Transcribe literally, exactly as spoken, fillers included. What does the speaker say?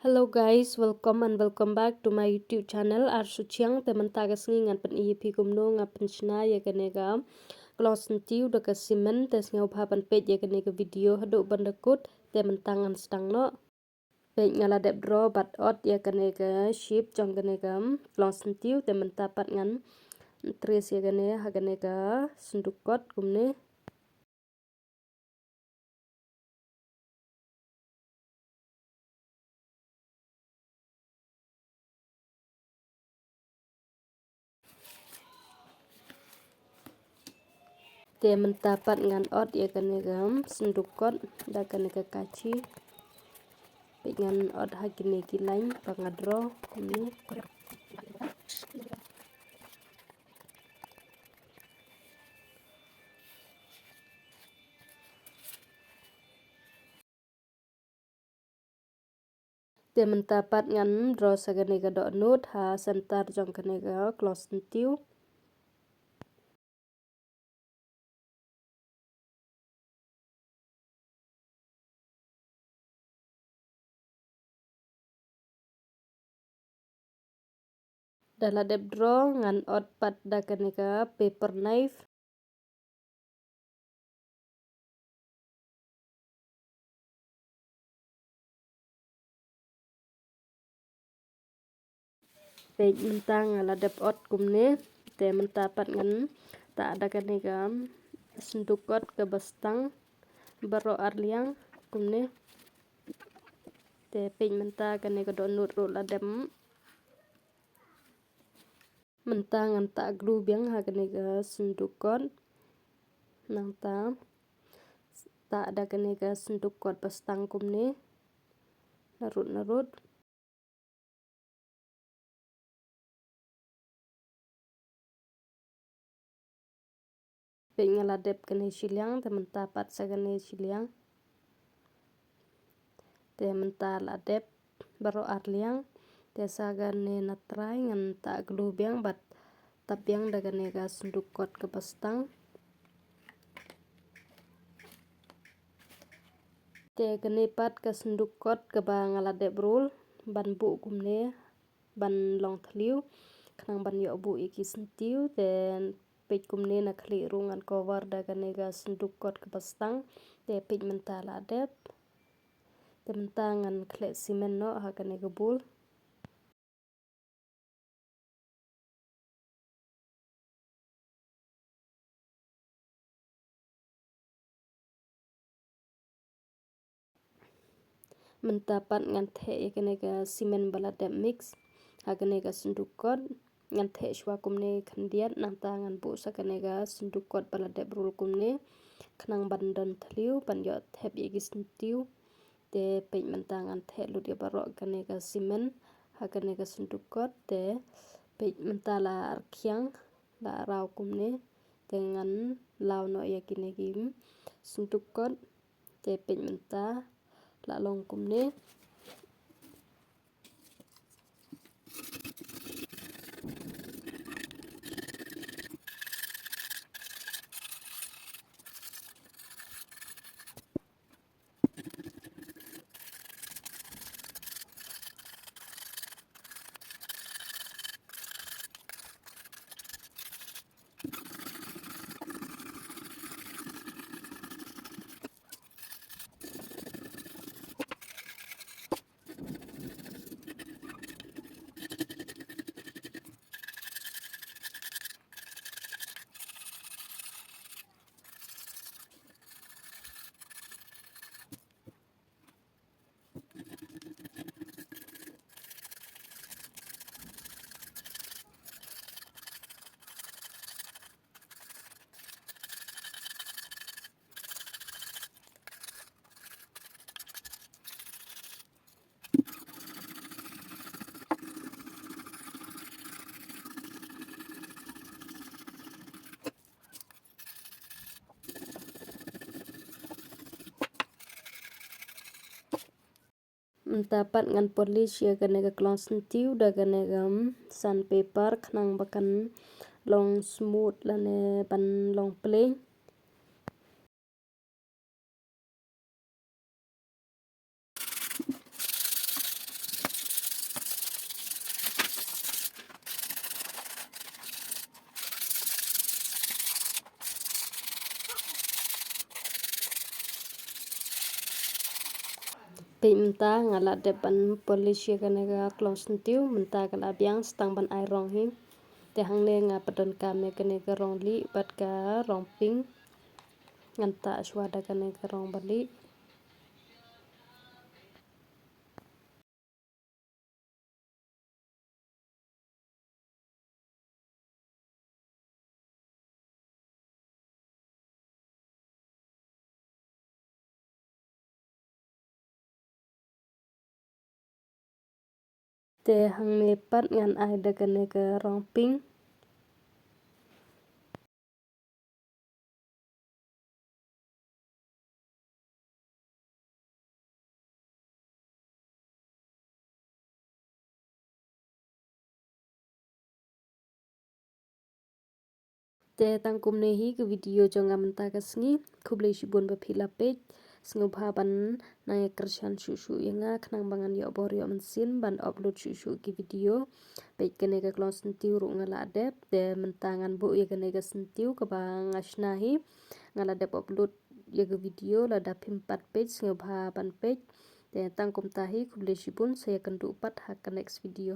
Hello guys, welcome and welcome back to my YouTube channel, Arsu Chiang. Te mynta ka sngi ngan pyni ïa phi kumno nga pynshna ïa kane ka klong syntiew da ka cement. Te sngewbha ban peit ïa kane ka video haduh ban da kut. Te mynta ngan sdang noh. Peit, nga la dep draw bad ot ïa kane ka shape jong kane ka klong syntiew. Te mynta pat ngan trace ïa kane ha kane ka synduk kot kumne. Te mynta pat ngan ot ïa kane ka synduk kot da kane ka kachi. Peit, ngan ot ha kine ki line ba nga draw kumne. Te mynta pat ngan draw sa kane ka dohnud ha center jong kane ka klong syntiew. Da la dep draw, ngan ot pat da kane ka paper knife. Peit, mynta nga la dep ot kumne. Te mynta pat ngan tah da kane ka synduk kot kaba stang baroh arliang kumne. Te peit, mynta kane ka dohnud ruh la dep. Mynta ngan tah glue biang ha kane ka synduk kot. Nangta tah da kane ka synduk kot ba stang kumne. Narud narud. Peit, nga la dep kane shiliang, te mynta pat sa kane shiliang. Te mynta la dep baroh arliang. Te sa kane na trai ngan tah glue biang bad tap biang da kane ka synduk kot kaba stang. Te kane pat ka synduk kot kaba nga la dep rul ban buh kumne, ban long thliew khnang ban ïoh buh ïa ki syntiew. Te peit, kumne na khlieh ruh ngan cover da kane ka synduk kot kaba stang. Te peit, mynta la dep. Te mynta ngan khleh cement noh ha kane ka bul. Mynta pat ngan theh ïa kane ka cement ba la dep mix ha kane ka synduk kot. Ngan theh shuwa kumne khyndiat, nangta ngan buh sa kane ka synduk kot ba la dep rul kumne khnang ban don thliew ban ïoh thep ïa ki syntiew. Te peit, mynta ngan theh lut ïa baroh kane ka cement ha kane ka synduk kot. Te peit, mynta la rkhiang, la raw kumne. Te ngan law noh ïa kine ki synduk kot. Te peit, mynta la long kumne. Mynta pat ngan polish ïa kane ka klong syntiew da kane ka, mm, sandpaper khnang ba kan long smooth lane ban long plain. Peit mynta nga la dep ban polish ïa kane ka klong syntiew, mynta ka la biang, sa tang ban ai rong hi. Te hangne nga pyndonkam ïa kane ka rong lieh bad ka rong pink. Ngan tah shuwa da kane ka rong ba lieh. Te hangne pat ngan ai da kane ka rong pink. Te tang kumne hi ka video jong nga mynta ka sngi. Khublei shibun ba phi la peit. Sngewbha ban nang ïakyrshan shuh shuh ïa nga khnang ba ngan ïoh bor ïoh mynsiem ban upload shuh shuh ki video. Peit kane ka klong syntiew ruh nga la dep. Te mynta ngan buh ïa kane ka syntiew kaba nga shna hi. Nga la dep upload ïa ka video, lada phim pat peit sngewbha ban peit. Te tang kumta hi, khublei shibun, sa ïakynduh pat ha ka next video.